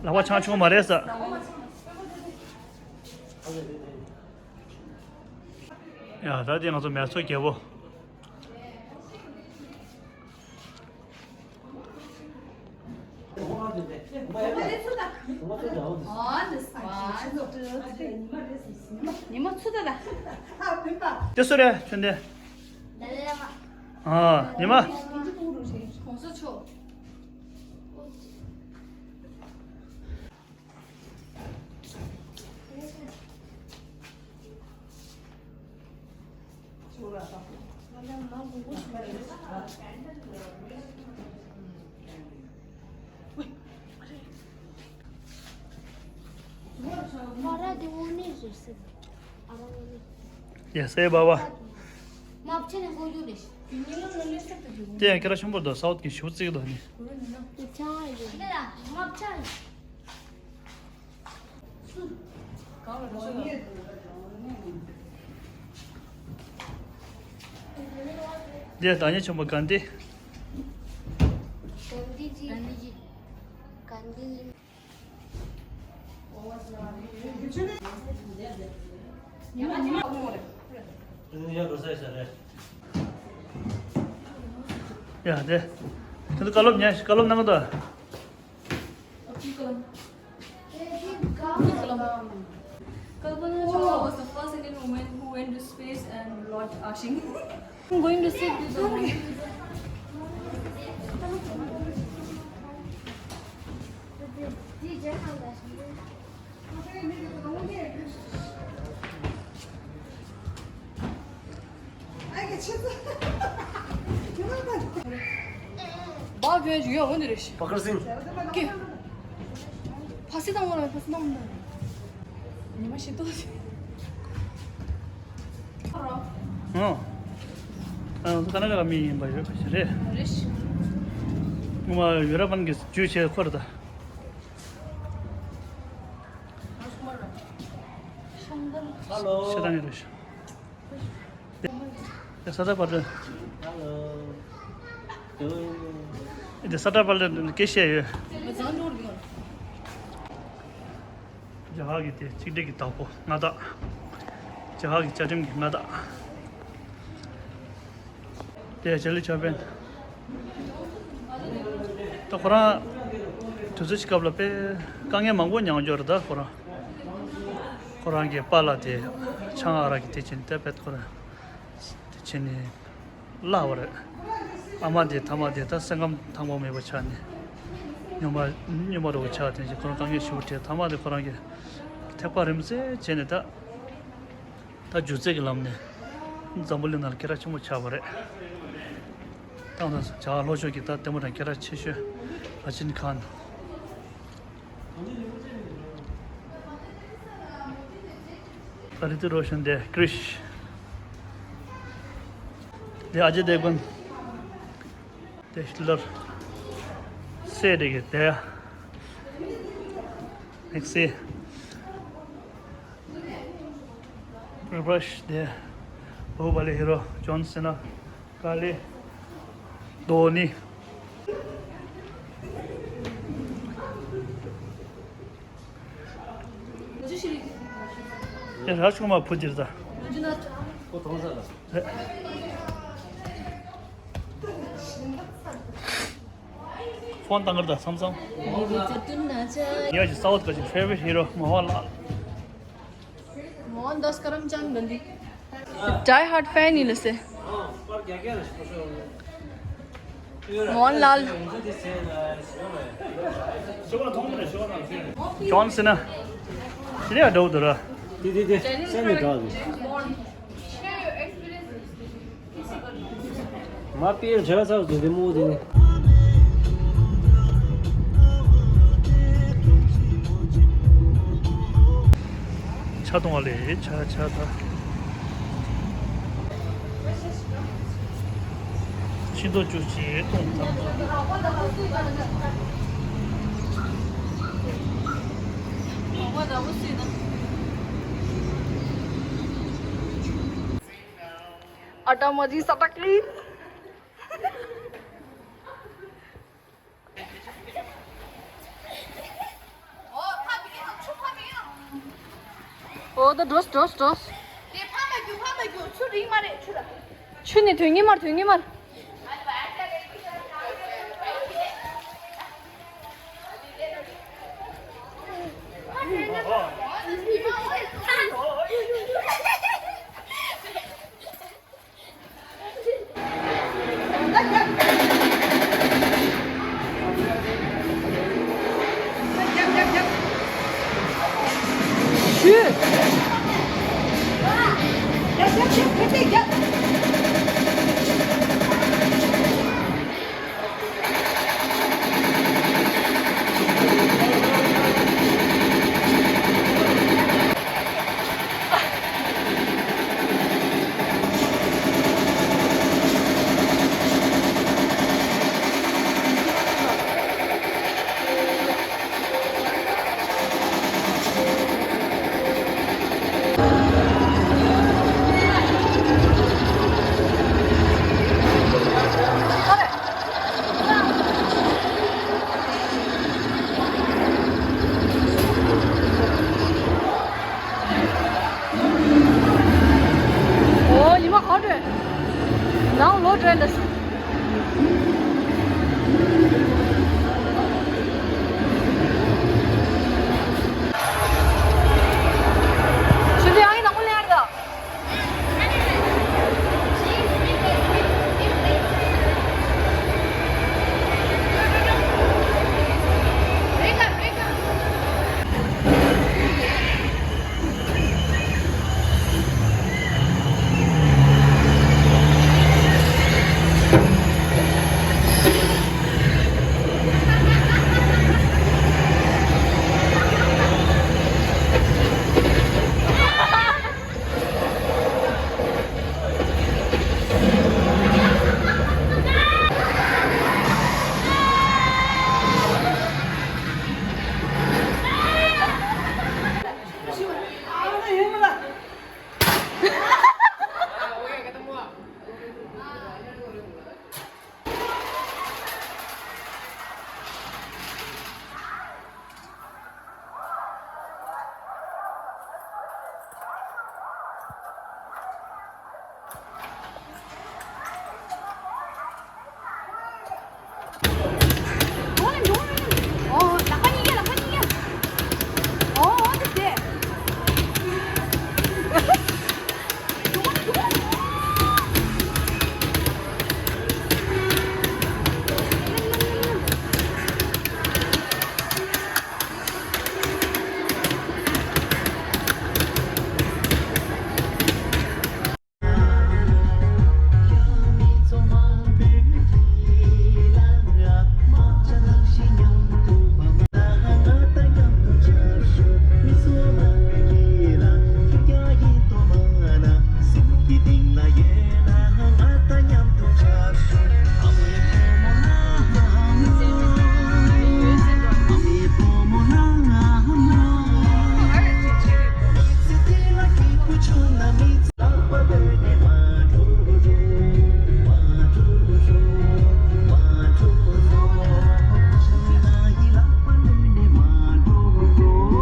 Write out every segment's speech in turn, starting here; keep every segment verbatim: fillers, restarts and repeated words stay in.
ལག་པ་འཆང་ཆོག་མ་རེད་ས། ཡ་ད་དེ་ང་ཚོ་མལ་ཚོ་རྒྱལ་པོ། ཉི་མ་ཚུ་ད་ད། དེ་སུ་རེད་ཁྱོད་འདི། ཨ་ཉི་མ། གོང་ས་མཆོག་ཡ་སའི་བ་བ། དེ་ཡང་སྐད་གྲགས་ཆེན་པོ་འདུག་ས་འོག་གི་ཞུ་རྩིས་འདུག་ནི། འདི་བདག་ཉིད་ཆེན་པོ་གྷན་དྷི། གྷན་དྷི་ཇི། གྷན་དྷི་ཇི། གྷན་དྷི་ཇི། ཡ་དེ། ཁྱེད་ཚོ་བཀའ་སློབ་ཉན་བཀའ་སློབ་གནང་གི་འདུག Kalpana Chawla was the first Indian woman who went to space and launched Ashi. I'm going to sit with the woman. བག་བོན་ཞིག་ཡོད་འོ་འདི་རེད། བ་ཀར་སིང་། ཀེ། ཕ་སི་དང་བ་ལ་ཕ་སི་དང་བ་ལ། ཉི་མ་ཤི་ཏོ། ཨ། ཨ་ཁ་ན་ཌ་ག་མི་ཡིན་པ་ཡོད་པ་ཞིག་རེད། རེད་ཤི། ངོ་མ་ཡུ་ར་པན་གྱི་ཇུས་བྱས་ཁོ་རེད་ད། ཧ་ལོ། ཤ་ད་ནི་རེད་ཤི། ཡ་ས་ཏ་པ་ཏྲ། ཧ་ལོ། དེ་ས་ཏ་པ་ཏྲ་སྐད་བཤད་ཡོད། རྒྱ་གར་གྱི་དེ་གཅིག་སྒྲིལ་གྱི་བདག་པོ་མངའ་བདག་རྒྱ་གར་གྱི་བཅའ་ཁྲིམས་ཀྱི་མངའ་བདག་དེ་ཇ་ལི་ཅོ་པན། ད་ཁོ་རང་དུས་ཚོད་ཅིག་སྐབས་ལ་དཔེ་དཀའ་ངལ་མང་པོ་མྱངས་ཡོད་རེད། ད་ཁོ་རང་ཁོ་རང་གི་པཱ་ལགས་དེ་ཆང་ཨ་རག་གི་དེ་བྱས་ནས་ད་དཔེ་ཁོ་རང་དེ་བྱས་ནས་བརླག་པ་རེད། ཨ་མ་དེ་ཐ་མ་དེ་ད་སེམས་ཁམས་ཐང་པོ་མེད་པ་ཆགས་ནས་སྨྱོན་པ་སྨྱོན་པ་འདྲ་བོ་ཆགས། དེ་བཞིན་ཁོ་རང་དཀའ་ངལ་ཞེ་པོ་འཕྲད། ཐ་མ་དེ་ཁོ་རང་གི་ཐེག་པ་རིམ་བརྩེགས་བྱས་ནས་ད། ད་སྒྱུ་རྩལ་གྱི་ལམ་ནས་འཛམ་བུ་གླིང་ནང་ལ་སྐད་གྲགས་ཆེན་པོ་ཆགས་པ་རེད། ད་ང་ཚོ་བྱ་བ་ལྷོ་ཕྱོགས་ཀྱི་ད་ལྟད་མོ་དང་སྐད་གྲགས་ཆེ་ཤོས་ལ་ཆིན་ཁཱན། ད་རི་ཏིག་རོ་ཤན་དེ་ཀྲིཤ། དེ་ཨ་ཇེ་དེབ་གན། དེ་ཧི་ཊི་ལར། སེ་རེ་གི་དེ། མེག་སི། རི་བྷ་ཤི་དེ། བྷ་ཧུ་བ་ལི། ཧི་རོ། ཇོན་སི་ན། ཀ་ལི། དོ་ནི། ཡ་ར་ཆུང་མ་བུ་འདིར་ད། ཕོན་བཏང་གར་ད་བསམ་བསམ། ཡ་ཅི་སའོ་ཐ་ཀ་ཅི་ཕེ་ཝ་རི་ཊི་ཧི་རོ་མོ་ཧན་ལ། མོ་ཧན་དཱས་ཀརམ་ཅན་གྷན་དྷི། ཌའི་ཧར་ཌི་ཕེན་ཡིན་ལ་སེ། མོ་ཧན་ལཱལ། ཇོན་སི་ན། དེ་ནས་འགྲོ་འདུག་ར། དེ་དེ་དེ་སེམས་ནས་འགྲོ་འདུག་མ་པིར་བྱ་ཚར་འདུག་དེ་མོ་དེ་ནི། ཆ་གཏོང་བ་ལས་ཆ་ཆ་ད། ཕྱི་ལོ་བཅུ་གཅིག་སྟོང་ཐམ་པ། ཨ་ཏ་མ་ཇི་ས་ཏ་ཀི། འོ་ད་འགྲོ་འགྲོ་འགྲོ། དེ་ཕ་མ་རྒྱུག་ཕ་མ་རྒྱུག་ཆུ་རིང་མ་རེད་ཆུ་ལ། ཆུ་ནི་དོན་གཉིས་མར་དོན་གཉིས་མར། ཨོ་ཉི་མ་ག་འདྲ། ནང་ལོག་འགྲོ་ཡ་འདྲ། ཆུ་ཚོད་ཨང་ཡིན་ནང་ལ་ཡར་ད།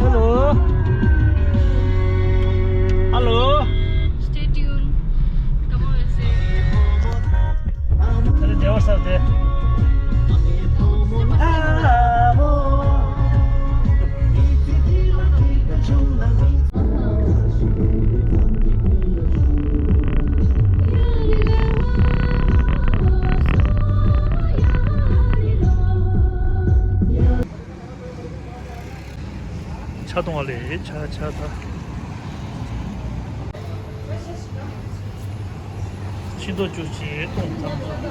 Hello. Hello. Stay tuned. Come on, say. ཆ་གཏོང་བ་ལས་ཆ་ཆ་ད། ཕྱི་ལོ་བཅུ་གཅིག་སྟོང་ཐམ་པ།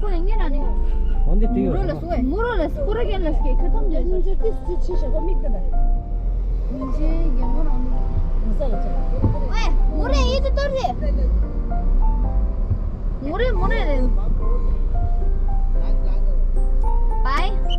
ཁོ་ལ་ཉེ་རང་ནས། འོན་ཏེ་དུས་ཡོད་མུ་རོ་ལ་སུ་ཨེ། མུ་རོ་ལ་སུ་ར་གན་ལ་སྐད་ཁ་ཐམ་ཇེ་སུ་ཇེ་ཏིས་ཇེ་ཆེ་ཞེ་གོ་མིག་ཏེ་ལ། ཇེ་གན་མོ་རང་ནི་ས་ལ་ཆ། ཨེ་མུ་རེ་ཨི་ཏི་ཏོར་ཏེ། མུ་རེ་མུ་རེ་རེ། བའི།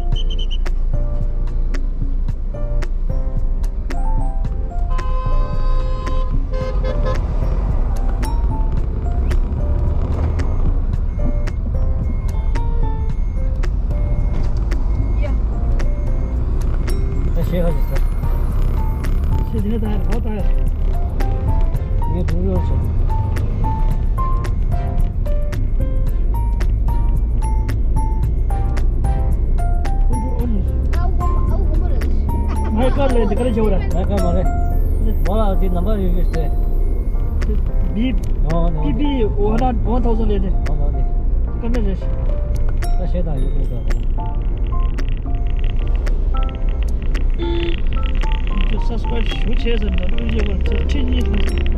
ད་ཞེས་ཧ་ཅི་ས། ཞེས་དེ་ནས་ད་ཧ་ད། ངས་བུ་རོགས་བྱས། ང་ཀར་ལས་འདི་ཀ་ལས་བྱེད་བ་རེད། ང་ཀར་མ་རེད། མོ་ལ་འདི་ནམ་བར་ཡོད་ཡོད་ཟེར། བི། ཨོ་ནོ། བི་བི་ཝན་ཝན་ཐའུ་ཟན་ལས་ནི། ཨོ་ནོ་ནི། ཀ་ནས་རེད། ད་ཞེས་དང་ཡོད་ཡོད་ད། ཁྱོད་སབ་སི་ཀ་རེབ་ཞུ་བྱས་ཟེར་ན་ལོ་རྒྱུས་བར་ཚེ་ཁྲི་གཉིས་ཐོན་སོང་།